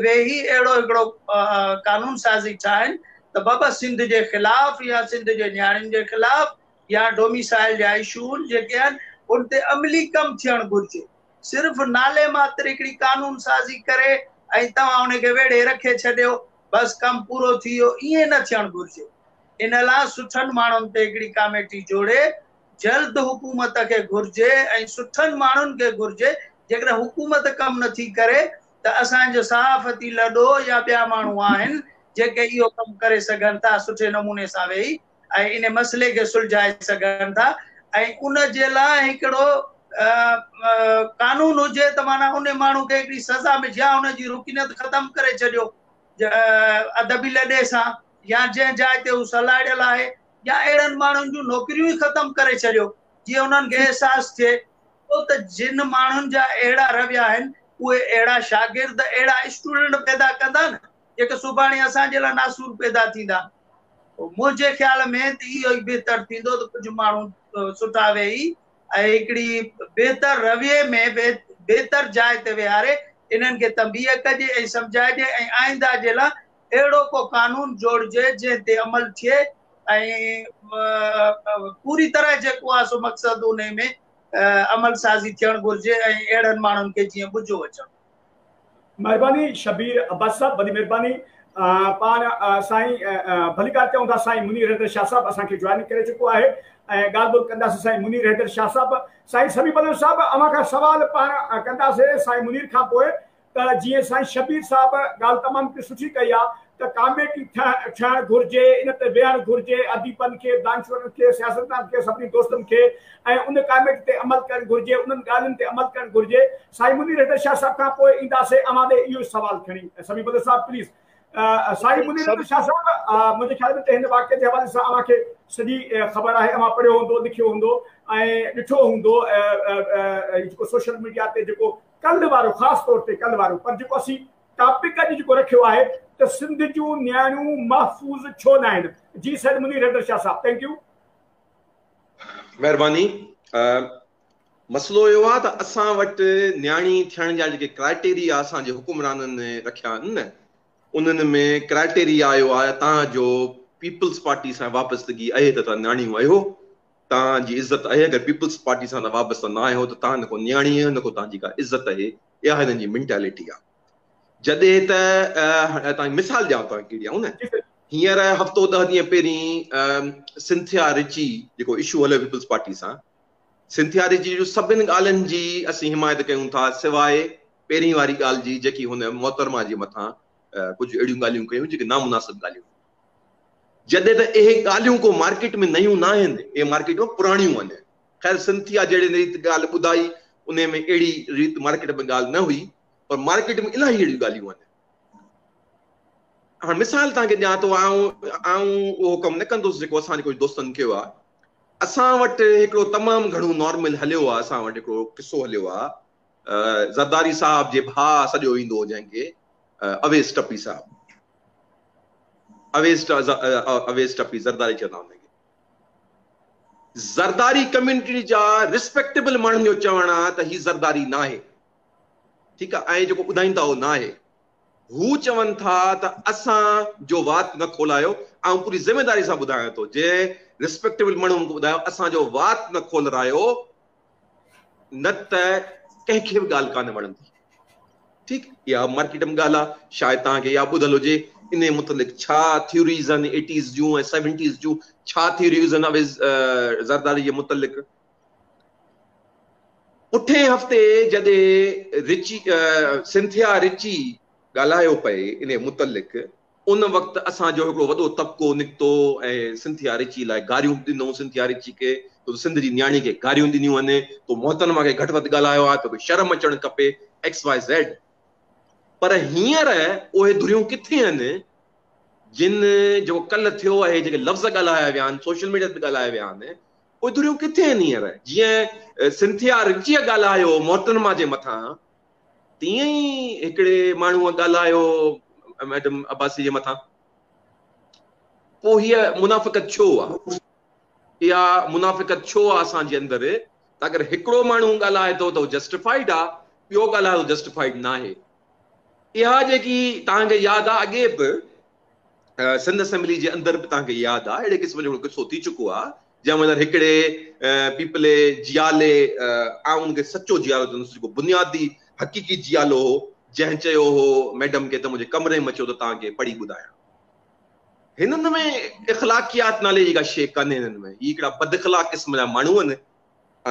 ويهي اهڙو هڪڙو قانون سازي ٺاهن ته بابا سنڌ جي خلاف يا سنڌ جي نياڻين جي خلاف يا ڊوميسائل جا اشو جيڪي آهن ان تي عملي ڪم ٿيڻ گهرجي. صرف نالي ماتر هڪڙي قانون سازي ڪري ۽ توهان ان کي ويڙهي رکي ڇڏيو بس ڪم پورو ٿي ويو ائين نه ٿيڻ گهرجي. ان لاء سٺن ماڻهن تي هڪڙي ڪاميٽي جوڙي جلد حڪومت کي گهرجي ۽ سٺن ماڻهن کي گهرجي جيڪڏهن حڪومت ڪم نٿي ڪري ته اسان جو صحافتي لڏو يا ٻيا ماڻهو آهن جيڪي اهو ڪم ڪري سگهن ٿا سٺي نموني سان ويهي ۽ ان مسئلي کي سلجهائي سگهن ٿا ۽ ان جي لاء هڪڙو قانون هجي ته معنيٰ ان ماڻهو کي هڪڙي سزا ۾ يا ان جي رڪنيت ختم ڪري ڇڏيو ادبي لڏي سان يا جنهن جاء تي هو سلهاڙيل آهي يا اهڙن ماڻهن جون نوڪريون ئي ختم ڪري ڇڏيو جيئن انهن کي احساس ٿئي ڇو ته جن ماڻهن جا اهڙا رويا آهن اهي اهڙا شاگرد اهڙا اسٽوڊنٽ پيدا ڪندا نه جيڪي سڀاڻي اسان جي لاء ناسور پيدا ٿيندا. منهنجي خيال ۾ ته اهو ئي بهتر ٿيندو ته ڪجهه ماڻهو سٺا ويهي ۽ هڪڙي بهتر رويي ۾ بهتر جاء تي ويهاري انهن کي تنبيهه ڪجي ۽ سمجهائجي ۽ آئنده جي لاء اهڙو ڪو قانون جوڙجي جنهن تي عمل ٿئي ۽ پوري طرح جيڪو آهي سو مقصد انهي ۾ عمل سازي ٿيڻ گهرجي ۽ اهڙن ماڻهن کي جيئن ٻجهو اچڻ. مهرباني شبير عباس صاحب وڏي مهرباني پاڻ سائين ڀليڪار چئون ٿا سائين منير حيدر شاهه صاحب اسان کي جوائن ڪري چڪو آهي ۽ ڳالهه ٻولهه ڪنداسين سائين منير حيدر شاهه صاحب سائين سميع بلوچ صاحب اوهان کان سوال پاڻ ڪنداسين سائين منير کان پوء ته جيئن سائين شبير صاحب ڳالهه تمام هڪڙي سٺي ڪئي آ ته ڪاميٽي ٺهڻ گهرجي ان تي ويهڻ گهرجي اديبن کي دانشورن کي سياستدانن کي سڀني دوستن کي ۽ ان ڪاميٽي تي عمل ڪرڻ گهرجي انهن ڳالهين تي عمل ڪرڻ گهرجي سائين منير حيدر شاهه صاحب کان پوء اينداسي اوهان ڏي اهو سوال کڻي سميع بلوچ صاحب پليز سائين منير حيدر شاهه صاحب منهنجي خيال ۾ ته هن واقعي جي حوالي سان اوهان کي سڄي خبر آهي اوهان پڙهيو هوندو لکيو هوندو ۽ ڏٺو هوندو جيڪو سوشل ميڊيا تي جيڪو ڪلهه وارو خاص طور تي ڪلهه وارو پر جيڪو اسين ٽاپڪ اڄ جيڪو رکيو آهي ته سنڌ جون نياڻيون محفوظ ڇو ناهن جي سيد منير حيدر شاهه صاحب thank you. مهرباني مسئلو اهو آهي ته اسان وٽ نياڻي ٿيڻ جا جيڪي ڪرائٽيريا اسان جي حڪمرانن رکيا آهن نه انهن ۾ ڪرائٽيريا اهو آهي توهان جو پيپلز پارٽي سان وابستگي اهي ته توهان نياڻيون آهيو توهان جي عزت آهي اگر پيپلز پارٽي سان توهان وابسته نه آهيو ته توهان نه ڪو نياڻي آهيو نه ڪو توهان جي ڪا عزت آهي اها هنن جي مينٽالٽي آهي جڏهن ته توهان مثال ڏيان توهان کي ڏيان نه هينئر هفتو 10 ڏينهن پهرين سنٿيا رچي جيڪو اشو هليو پيپلز پارٽي سان سنٿيا رچي جو سڀن ڳالهين جي اسين حمايت ڪيون ٿا سواء پهرين واري ڳالهه جي جيڪي هن محترمه جي مٿان ڪجهه اهڙيون ڳالهيون ڪيون جيڪي نامناسب ڳالهيون جڏهن ته اهي ڳالهيون ڪو مارڪيٽ ۾ نيون ناهن، اهي مارڪيٽ ۾ پراڻيون آهن. خير سنٿيا جهڙي ريت ڳالهه ٻڌائي، انهي ۾ اهڙي ريت مارڪيٽ ۾ ڳالهه نه هئي، پر مارڪيٽ ۾ الاهي اهڙيون ڳالهيون آهن. هاڻ مثال توهان کي ڏيان ٿو، آئون آئون اهو ڪم نه ڪندس جيڪو اسان جي ڪجهه دوستن ڪيو آهي. اسان وٽ هڪڙو تمام گهڻو نارمل هليو آهي، اسان وٽ هڪڙو قصو هليو آهي، زرداري صاحب جي ڀاء سڏيو ويندو هو جنهن کي، اويس ٽپي صاحب. اويس اويس ٽپي زرداري چوندا ان کي زرداري ڪميونٽي جا ريسپيڪٽيبل ماڻهن جو چوڻ آ ته هي زرداري ناهي ٺيڪ آ ۽ جيڪو ٻڌائين ٿا اهو ناهي هو چون ٿا ته اسان جو وات نه کولايو آئون پوري ذميداري سان ٻڌايان ٿو جنهن ريسپيڪٽيبل ماڻهو مونکي ٻڌايو اسان جو وات نه کولرايو نه ته ڪنهن کي به ڳالهه ڪانه وڻندي. ٺيڪ اها مارڪيٽ ۾ ڳالهه آهي شايد توهان کي اها ٻڌل هجي انهي متعلق ڇا ٿيوريز آهن ايٽيز جون ۽ سيونٽيز جون ڇا ٿيوريز آهن اويس زرداري جي متعلق پٺئين هفتي جڏهن رچي سنٿيا رچي ڳالهايو پئي انهي متعلق ان وقت اسان جو هڪڙو وڏو طبقو نڪتو ۽ سنٿيا رچي لاء گاريون به ڏنو سنٿيا رچي کي تو سنڌ جي نياڻي کي گاريون ڏنيون آهن تو محترمه کي گهٽ وڌ ڳالهايو آهي توکي شرم اچڻ کپي ايڪس واء زيڊ پر هينئر اهي ڌريون ڪٿي آهن جن جيڪو ڪلهه ٿيو آهي جيڪي لفظ ڳالهايا ويا آهن سوشل ميڊيا تي ڳالهايا ويا آهن اهي ڌريون ڪٿي آهن هينئر جيئن سنٿيا رچيء ڳالهايو محترمه جي مٿان تيئن ئي هڪڙي ماڻهوء ڳالهايو ميڊم عباسي جي مٿان. پوء هيء منافقت ڇو آ؟ اها منافقت ڇو آ اسان جي اندر ته اگر هڪڙو ماڻهو ڳالهائي ٿو ته اهو جسٽيفائيڊ آ، ٻيو ڳالهائي ٿو جسٽيفائيڊ ناهي. اها جيڪي توهان کي ياد آ اڳي به سنڌ اسيمبلي جي اندر به توهان کي ياد آ اهڙي قسم جو هڪڙو قصو ٿي چڪو آ جنهن ۾ هڪڙي پيپلي جيالي آئون ان کي سچو جيالو چوندس جيڪو بنيادي حقيقي جيالو هو جنهن چيو هو ميڊم کي ته منهنجي ڪمري ۾ اچو ته توهان کي پڙهي ٻڌايان. هنن ۾ اخلاقيات نالي جي ڪا شيء ڪانهي هنن ۾ هي هڪڙا بد اخلاق قسم جا ماڻهو آهن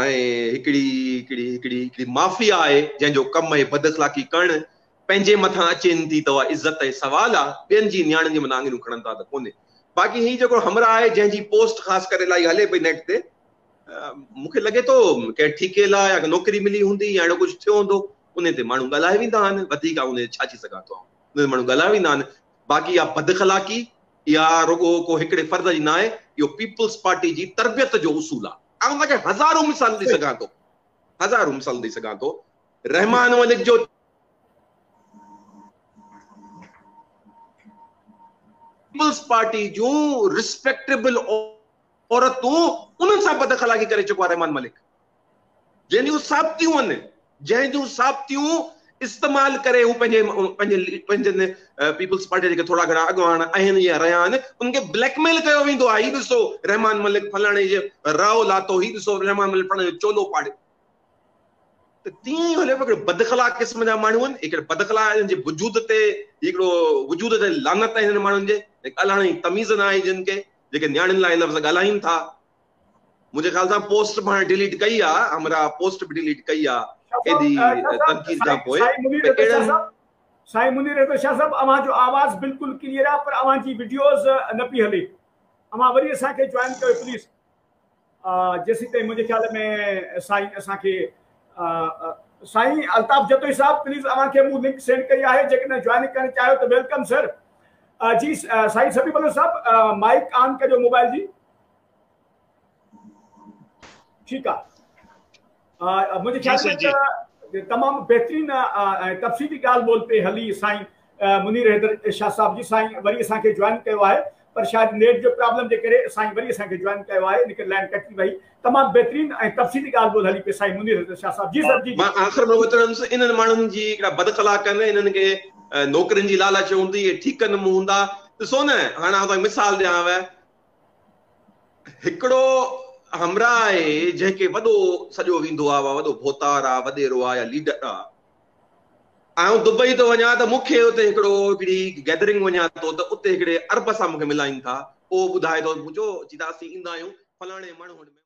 ۽ هڪڙي هڪڙي هڪڙي هڪڙي مافيا آهي جنهن جو ڪم آهي بد اخلاقي ڪرڻ پنهنجي مٿان اچين ٿي ته اها عزت ۽ سوال آ ٻين جي نياڻين جي مٿان آڱريون کڻن ٿا ته ڪونهي باقي هي جيڪو همراهه آهي جنهن جي پوسٽ خاص ڪري الائي هلي پئي نيٽ تي مون کي لڳي ٿو ڪنهن ٺيڪي لاء يا نوڪري ملي هوندي يا اهڙو ڪجهه ٿيو هوندو ان تي ماڻهو ڳالهائي ويندا آهن وڌيڪ آئون ان تي ڇا چئي سگهان ٿو ان تي ماڻهو ڳالهائي ويندا آهن باقي اها بداخلاقي اها رڳو ڪو هڪڙي فرد جي ناهي اهو پيپلز پارٽي جي تربيت جو اصول آهي آئون توهان کي هزارون مثال ڏئي سگهان ٿو هزارون مثال ڏئي سگهان ٿو رحمان ملڪ جو پيپلز پارٽي جون ريسپيڪٽيبل عورتون انهن سان بداخلاقي ڪري چڪو آهي رحمان ملڪ جنهن جون ثابتيون آهن جنهن جون ثابتيون استعمال ڪري هو پنهنجي پنهنجي پنهنجن پيپلز پارٽي جيڪي ٿورا گهڻا اڳواڻ آهن يا رهيا آهن انهن کي بليڪ ميل ڪيو ويندو آهي هي ڏسو رحمان ملڪ فلاڻي جي رائو لاتو هي ڏسو رحمان ملڪ فلاڻي جو چولو پاڙيو ته تيئن ئي هليو هڪڙي بداخلاق قسم جا ماڻهو آهن هڪڙي بداخلاق انهن جي وجود تي هڪڙو وجود تي لعنت آهي هنن ماڻهن جي ڳالهائڻ جي تميز نه آهي جن کي جيڪي نياڻين لاء لفظ ڳالهائين ٿا منهنجي خيال سان پوسٽ به هاڻي ڊيليٽ ڪئي آ همراهه پوسٽ به ڊيليٽ ڪئي آ ايڏي تنقيد کان پوء اهڙن سائين منير احمد شاهه صاحب اوهان جو آواز بلڪل ڪليئر آ پر اوهان جي وڊيوز نه پئي هلي اوهان وري اسان کي جوائن ڪيو پليز جيسين تائين منهنجي خيال ۾ سائين اسان کي سائين الطاف جتوئي صاحب پليز اوهان کي مون لنڪ سينڊ ڪئي آهي جيڪڏهن جوائن ڪرڻ چاهيو ته welcome سر جي سائين سميع بلوچ صاحب مائڪ آن ڪجو موبائل جي ٺيڪ آ منهنجي خيال ۾ ته تمام بهترين ۽ تفصيلي ڳالهه ٻولهه پئي هلي سائين منير حيدر شاهه صاحب جي سائين وري اسان کي جوائن ڪيو آهي پر شايد نيٽ جو پرابلم جي ڪري سائين وري اسان کي جوائن ڪيو آهي ان ڪري لائن ڪٽجي وئي تمام بهترين ۽ تفصيلي ڳالهه ٻولهه هلي پئي سائين منير حيدر شاهه صاحب جي سر جي. مان آخر ۾ اهو چوندس انهن ماڻهن جي هڪڙا بداخلاق آهن انهن کي نوڪرين جي لالچ هوندي اهي ٺيڪن ۾ هوندا ڏسو نه هاڻ آئون توهان کي مثال ڏيانو هڪڙو همراهه آهي جنهن کي وڏو سڏيو ويندو آهي وڏو ڀوتار آهي وڏيرو آهي يا ليڊر آهي آئون دبئي ٿو وڃان ته مون کي اتي هڪڙو هڪڙي گيدرنگ وڃان ٿو ته اتي هڪڙي عرب سان مون کي ملائين ٿا اهو ٻڌائي ٿو منهنجو چي ٿا اسين ايندا آهيون فلاڻي ماڻهو وٽ.